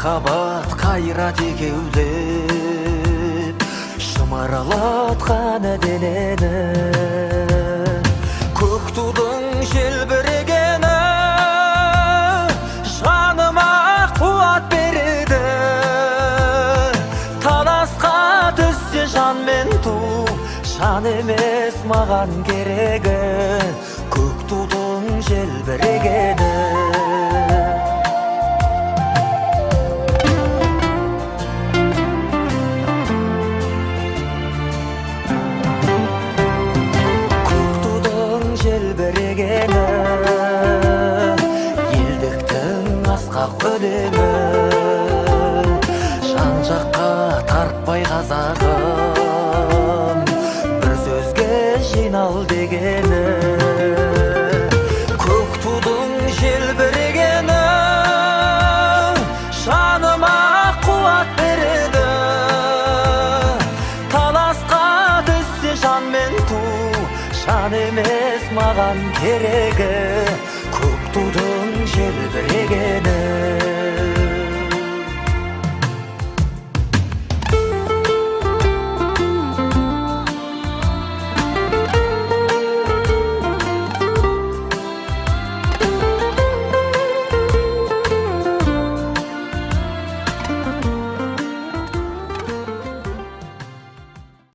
Махаббат қайрат екеулеп шымырлатқан денені. Көк тудың желбірегені жаныма қуат береді. Таласқа түссе жан мен ту, жан емес маған керегі. Көк тудың желбірегені. Желбірегені, елдіктің асқақ өлеңі. Жан жаққа тартпай қазағым, бір сөзге жинал дегені. Көк тудың желбірегені жаныма қуат береді. Таласқа түссе жан мен ту, жан емес маған керегі. Көк тудың желбірегені.